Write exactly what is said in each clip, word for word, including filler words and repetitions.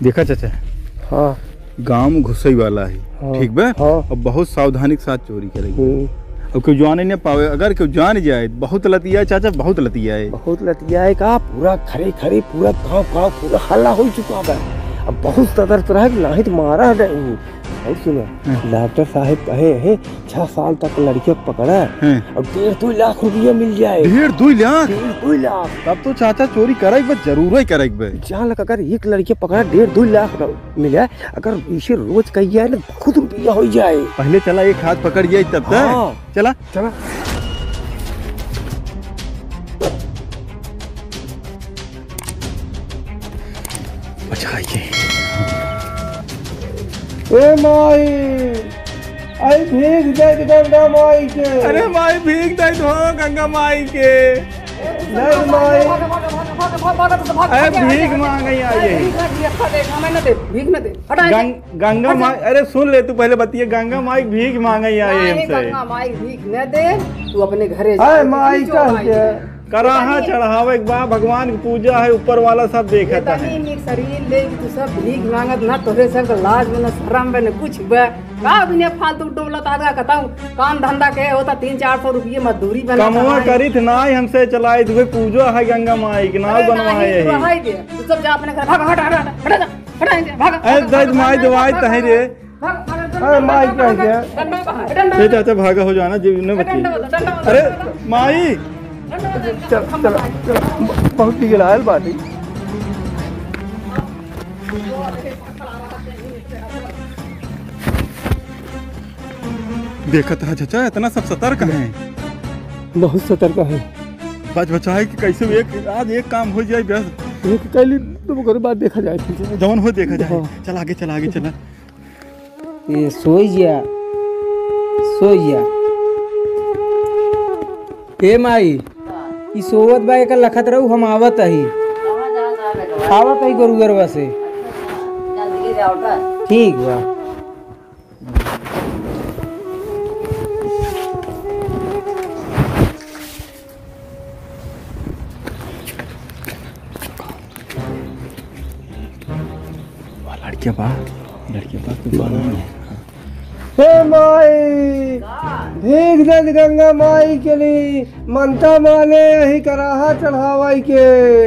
देखा चाचा, हाँ। गाँव में घुसई वाला है, हाँ। ठीक बा? हाँ। अब बहुत सावधानी के साथ चोरी करेगी। हम्म। अब केहू जाने न पावे, अगर केहू जान जाए, बहुत लतियाए चाचा, बहुत लतियाए। बहुत लतियाए का, पूरा खरे खरे, पूरा गाँव गाँव, पूरा हल्ला हो चुका बा। अब बहुत सतर्क रहे, नाहीं तो मारा नहीं। और सुनो, हाँ। डॉक्टर साहब कहे हैं, छह साल तक लड़किया पकड़ा हाँ। और डेढ़ दो लाख रुपया मिल जाए। डेढ़ दो लाख? डेढ़ दो लाख। तब तो चाचा चोरी करे के बा, जरूर ही करे के बा। जान लगा, अगर एक लड़किया पकड़ा, डेढ़ दो लाख र-, मिले, अगर इसे रोज कही जाए ना, बहुत रुपया हो जाए। पहले चला एक हाथ पकड़ जाए तब तक। हाँ। चला। चला। बचाई के। ए माई, आई भीख दे दे गंगा माई के। अरे माई, भीख दे दो गंगा माई के। नहीं माई। अरे भीख मांगे आई है। भीख न दे, भीख न दे। हटा, हटा। गंग-, गंगा अच्छा। माई, अरे सुन ले तू पहले बतिया, गंगा माई भीख मांगे आई है नहीं, हमसे। गंगा माई भीख न दे, तू अपने घरे जा, अरे माई कह दे। कराहा चढ़ावे के बा, भगवान की पूजा है, ऊपर वाला सब देखत है। इतनी नीक शरीर ले कि तू सब भीख मांगत ना, तोरे सब के लाज बा, ना शरम बा, ना कुछ बा। का बिना फालतू डोलत आदमी कहता हूँ, काम धंधा के होता, तीन चार सौ रुपये मजदूरी बना कमवा करित ना, हमसे चलाई दुबे, पूजा है गंगा माई के, नाव बनवाए है। तू सब जा अपने घर, भाग, हट, हट, हट, हट, जा। अरे दर्द माई दवाई तही रे। अरे माई कह गया। ए चाचा भागा हो जाना जी, इन्हें बच्चे। अरे माई। चल, चल, चल। बहुत बिगड़ायल बाटी। देखत रहा चाचा, इतना सब सतर्क हैं। बहुत सतर्क है। बच बचाए कि कैसे एक, आज एक काम हो जाए बस। एक कैली तो ओकर बाद देखा जाए फिर। जवन हो देखा जाए। हाँ। चल आगे, चल आगे, चला। ए, सोई जा, सोई जा। ए माई, ई सोवत बा, एकर लखत रहू, हम आवत अही। कहाँ जात बा बेटवा? आवत अही गोरुअरवा से। जल्दी जाओ त। ठीक बा। वाह, लड़किया बा, लड़किया बा, तू बना नहीं है। हे माई, भीख दे दे गंगा माई के लिए, मनता माने यही कराहा चढ़ावाई के।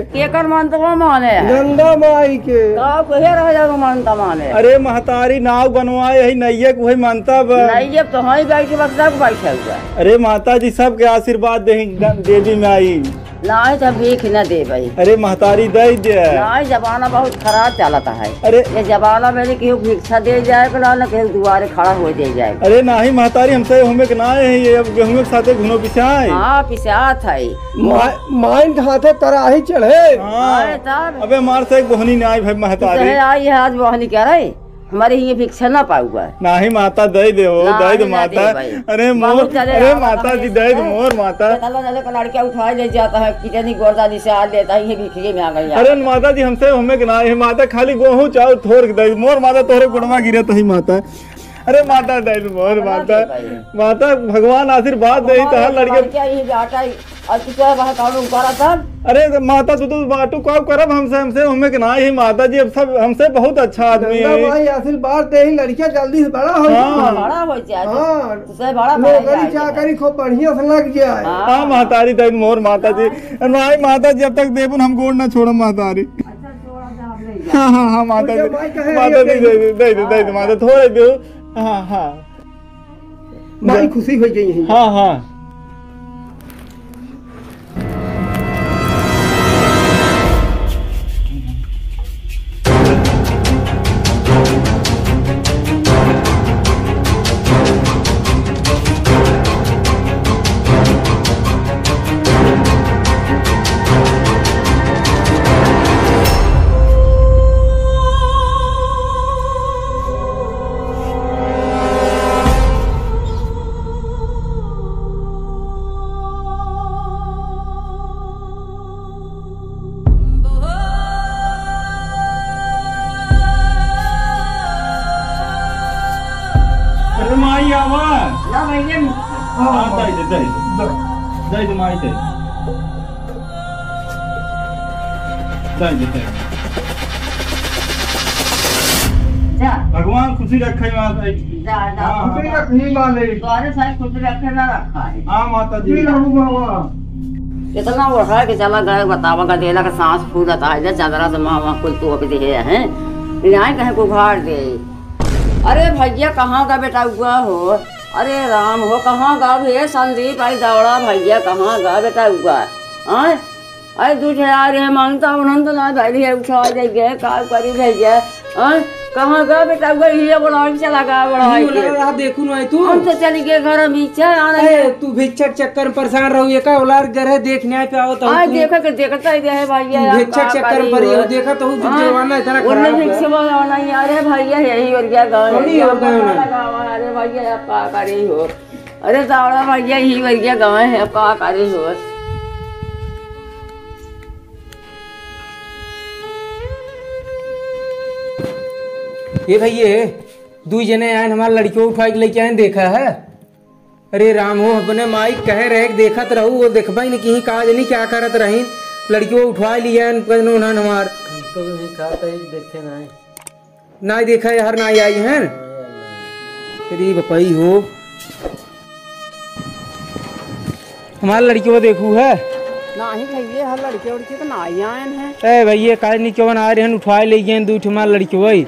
केकर मनतवा माने है? गंगा माई के। का कहे रह जाओ मनता माने? अरे महतारी नाव बनवाए यही नैया के वही मनता बा। नैया तो हई बैठ के बक्सा को बैठा हुआ। अरे माता जी सबके आशीर्वाद दे देवी माई। नाहीं त भीख न देबै। अरे महतारी दे दे। नाहीं, जमाना बहुत खराब चलत है। अरे। ये जमाना में न केहू भिक्षा दे जाए के ना, न केहू दुआरे खड़ा हो दे जाए। अरे नाहीं महतारी, हमसे होमे के ना है, ये अब गेहूं के साथे घुनो पिसाए। हाँ, पिसात है। मा-, माइन के हाथे तराही चढ़े। हाँ। अरे तब। अबे मार से एक बोहनी ना आई भाई महतारी। चाहे आई है आज बोहनी करे। हमारे हिये भिक्षा ना पाउबा। नाहीं माता, दे दे हो, ना, दे दे ना माता। दे भाई। अरे बहुत मोर, ज्यादा अरे आवत माता है जी, दे दे मोर माता। चला, चला, का लड़का उठाए ले जाता है, कितनी गोरदानी से आ लेता है, ये भिखिए में आ गई है। अरे माता जी, हमसे होमे के ना है माता, खाली गोहूं चाउर थोर के दे मोर माता, तोहरे गोड़वा गिरत ही माता। अरे माता, दे दे मोर चला माता। दे भाई। माता, भगवान आशीर्वाद दे, भगवान तोहर लड़के लड़का ही जाता है। और तू क्या वहाँ कौन ऊपर आता? अरे माता, तू तो बाटू का करब हमसे, हमसे होमे के ना ही माता जी, अब सब हमसे बहुत अच्छा आदमी गंगा है। माई आशीर्वाद दे ही, लड़किया जल्दी से बड़ा हो हाँ। जाए। बड़ा हो जाए। हाँ। तुझसे बड़ा नौकरी बड़ा जाए। चाकरी खूब बढ़िया से लग जाए। हाँ। हाँ, महतारी दे मोर माता जी। हाँ। नाहीं माता जी, जब तक देबुन हम गोड़ ना छोड़ब महतारी। अच्छा, छोड़ा जा, अब ले जा। हाँ, हाँ, हाँ, माता जी। माई कहे माता जी, दे दे, दे दे, दे दे, हाँ। माता, थोड़े दे। हाँ, हाँ। माई खुशी हो गई है। हाँ, हाँ। अरे माई आवा। ना भैया। हाँ, दे दे, दे दे। दे दे माई, दे दे। दे दे, दे दे। जा। भगवान खुशी रखे माता जी। जा, जा। हाँ, खुशी हाँ। रखनी मालिक। द्वारे साहब खुशी रखे ना रखा है। हाँ माता जी। खुशी रहू बाबा। कितना ओढ़ा के चला गए, बतावा, गदेला के सांस फूलत है, जा चदरा से माँ, माँ कुल तोप दे है। ले आए कहे को उघार दे। अरे भैया, कहाँ का बेटा हुआ हो? अरे राम हो, कहाँ का? हे संदीप, अरे दौड़ा भैया, कहाँ का बेटा हुआ? आय? अरे दू ठे आ रहे हैं, मानता उन्हन तो ना धरी है, उठा दे गए, का करी भैया? हाँ? कहाँ गए बेटा? वही ये बोला, चला गया, बड़ा यही है बोला के। रहा, देखू ना तू। हम तो चली गए घर, हम इच्छा आना अरे, है। तू भिक्षक चक्कर में परेशान रहू, ये का बोला, घर है, देखने आए पे आओ तो हाँ, तू। देखा के देखता ही रहे भैया, तू यार, भिक्षक का चक्कर में करी पड़ी हो? हो, देखा तो हूँ, हाँ, जमाना इतना उन्हें खराब है। भिक्षक वाला नहीं, अरे भैया, यही और क्या गाँव है? थोड़ी और गाँव है। अरे भैया, आप का करी हो? अरे दौड़ा भैया, ही भैया गाँव है, का करे हो? ए भैया, दुई जने आयन, हमार लड़कियों उठाई के लेके आयन, देखा है? अरे राम हो, अपने माई कहे रहे कि देखत रहू, वो देखबे नहीं कि का जनी क्या करत रही, लड़कियों उठवा लिया उन्होंने हमार। हम तो नहीं खाता ही, देखे नहीं। नाई देखा यार, नाई आई हैं। अरे बपई हो, हमार लड़कियों देखू है। नाही भैया, हर लड़के उड़के तो नाई आयन हैं। ए भैया, काहे नहीं क्यों आ रहे हैं, उठवाए ले गए दू ठे हमार लड़कियों।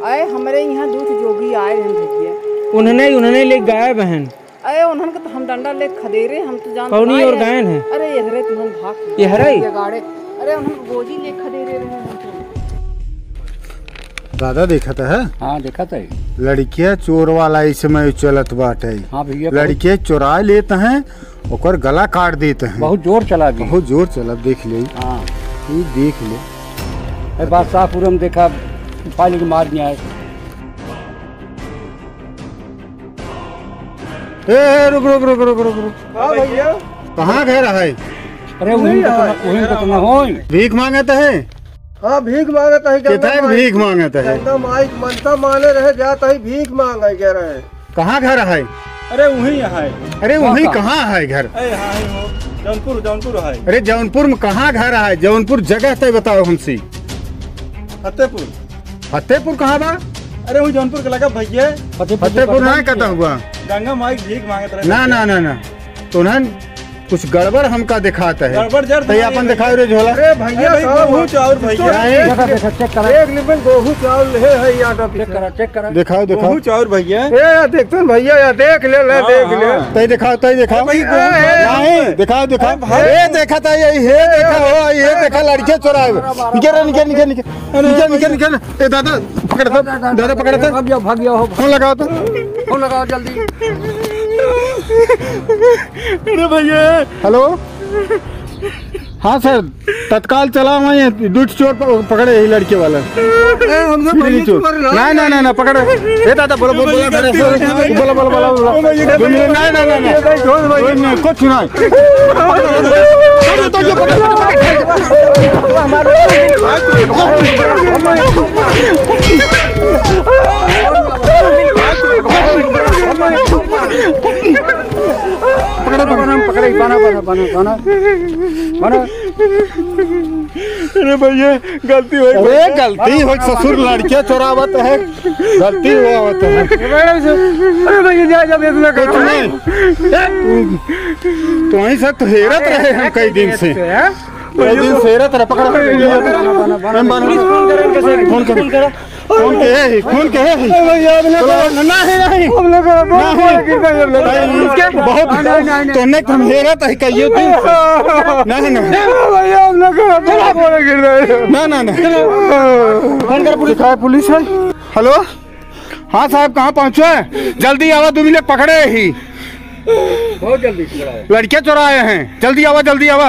अरे हमरे यहाँ दू ठे जोगी आए हैं भैया। उन्होंने, उन्होंने ले गायब हैं। अरे उन्हन के तो हम डंडा ले खदेरे, हम तो जानत कौनी नाई और है। गायन है? अरे यहरे तुमन भाग ये हरे? ये गाड़े। अरे उन्हन के गोजी ले खदेरे रहे हम तो। दादा देखत है? हाँ, देखत है। लड़किया चोर वाला इस समय चलत बाटे। हाँ भैया, बहुत लड़के चोरा लेत हैं, ओकर गला काट देत हैं। बहुत जोर चला भी। बहुत जोर चला, देख ले। हाँ। तू देख ले। ए, बादशाहपुर में देखा, पाली के मार दिया है। ए, ए, रुक, रुक, रुक। हाँ भैया। कहाँ घर है? अरे, वहीं वहीं तो है। ना, वहीं तो ना होई। भीख मांगत है? हाँ, भीख मांगत है, गंगा कितना माई। भीख मांगत है? गंगा माई मनता माने रहे, जात है, भीख मांगे के रहे। कहाँ घर है? अरे, वहीं है। अरे, वहीं कहाँ? कहाँ है घर? अरे, हाँ, ही हो। जौनपुर, जौनपुर है। अरे, जौनपुर में कहाँ घर है? जौनपुर जगह तय बताओ हमसे। फतेहपुर। फतेहपुर कहाँ बा? अरे, वो जौनपुर के लगा भैया। फतेहपुर फतेहपुर ना कहता हुआ। गंगा माई भीख मांगत रहे ना, भैया। ना, ना, ना। तो उन्हन कुछ गड़बड़ हमका दिखात है। गड़बड़ जड़ तई आपन दिखाओ रे झोला। अरे भैया, अरे भाई, साहब, गोहूं चाउर भैया। नहीं। देखा, देखा, चेक करा। एक निपन गोहूं चाउर ले है, यहाँ का चेक करा, चेक करा। दिखाओ, दिखाओ। गोहूं चाउर भैया। ए, यार, देखते हैं भैया, यार, देख ले, ले, हाँ, देख ले। हाँ। तई दिखाओ, तई दिखाओ। अरे भाई, गोहूं चाउर नहीं, दिखाओ, दिखाओ। अरे भाई। ए, देखा था, ये, ये देखा हो, ये देखा, लड़के चोराए। निकल, निकल, निकल, निकल। अरे निकल, निकल, निकल। ए दादा, पकड़ तो, दादा पकड़ तो। भाग गया, भाग गया हो। फोन लगाओ तो। फोन लगाओ जल्दी। अरे भैया। हेलो। हाँ सर, तत्काल चला हुआ ये दुष्ट चोर प-, पकड़े ही लड़के वाला। ए, हमसे फिर भैया चोर। चोर ना। ना, ना, ना, ना, पकड़। ए दादा, बोलो, बोलो, बोलो, बोलो, बोलो, बोलो, बोलो। दो मिनट, ना, ना, ना, ना। ये भाई, छोड़ भाई। कोई नहीं, कुछ नहीं। पकड़ो, पकड़ो, पकड़ो, बाना, बाना, बाना, बाना, बाना। अरे भैया, गलती हो गई। अरे गलती हो, ससुर लड़के चोरावत है, गलती हो आवत है। अरे भैया, जा, जा, बेबी, कुछ नहीं। तो वहीं से तो हेरत रहे हम कई दिन से। कई दिन से हेरत रहे, पकड़। हम बाना। पुलिस फोन करें, कैसे? फोन करें। फोन करें। फोन के है, फोन के है। अरे भैया, अब ना चलो, करो। ना, नहीं, नहीं। अब ना करो, बहुत नहीं। बुरा गिर गई, अब ना करो। नहीं, बहुत, नहीं, नहीं, नहीं। तो नहीं, हम हेरत है कहिए दिन से। नहीं, नहीं। अरे भैया, अब ना करो, बहुत बुरा गिर गई। ना, ना, ना। फोन कर पुलिस। दिखाए पुलिस है। हेलो। हाँ साहब, कहाँ पहुँचे? जल्दी आवा, दो मिनट पकड़े ही। बहुत जल्दी पकड़ा है। लड़के चोराए हैं, जल्दी आवा, जल्दी आवा।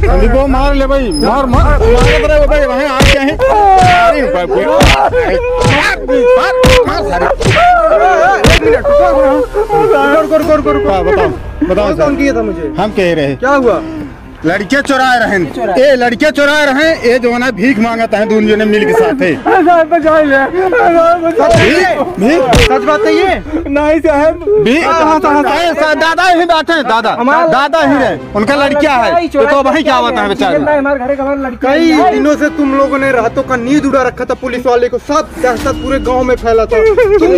अभी को मार ले भाई, मार, मार, मार, मार, मार, भाई, वहीं आ गए हैं। अरे, बाप रे। मार, मार, मार, सारे। एक मिनट, रुको, रुको, रुको, रुको, रुको। हाँ, बताओ, बताओ कौन, सर। कौन किया था मुझे? हम कह रहे हैं। क्या हुआ? लड़के चोराए रहेन। ए, लड़के चोराए रहेन। ए, जौन है भीख माँगत हैं, दून जने मिल के साथे। भीख, भीख। सच बात है ये? नहीं साहब। भीख। हाँ, हाँ, हाँ, हाँ। ए, सा-, दादा यहीं बैठे हैं, दादा। हमारा दादा यहीं रहे। उनका लड़किया है। तो, तो भाई क्या बताएं बेचारे। हमारे घर का, हमारा लड़का कई है। दिनों से तुम लोगों ने रातों का नींद उड़ा रखा था पुलिस वाले को, सब दहशत पूरे गांव में फैला था। तुम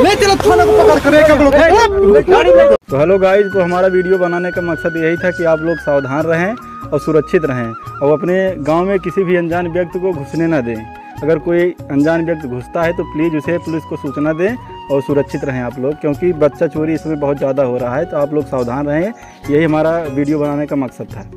ले चलो थाना को पकड़ कर। तो हेलो गाइस, तो हमारा वीडियो बनाने का मकसद यही था कि आप लोग सावधान रहें और सुरक्षित रहें और अपने गांव में किसी भी अनजान व्यक्ति को घुसने ना दें। अगर कोई अनजान व्यक्ति घुसता है तो प्लीज उसे, पुलिस को सूचना दें और सुरक्षित रहें आप लोग, क्योंकि बच्चा चोरी इसमें बहुत ज़्यादा हो रहा है। तो आप लोग सावधान रहें, यही हमारा वीडियो बनाने का मकसद था।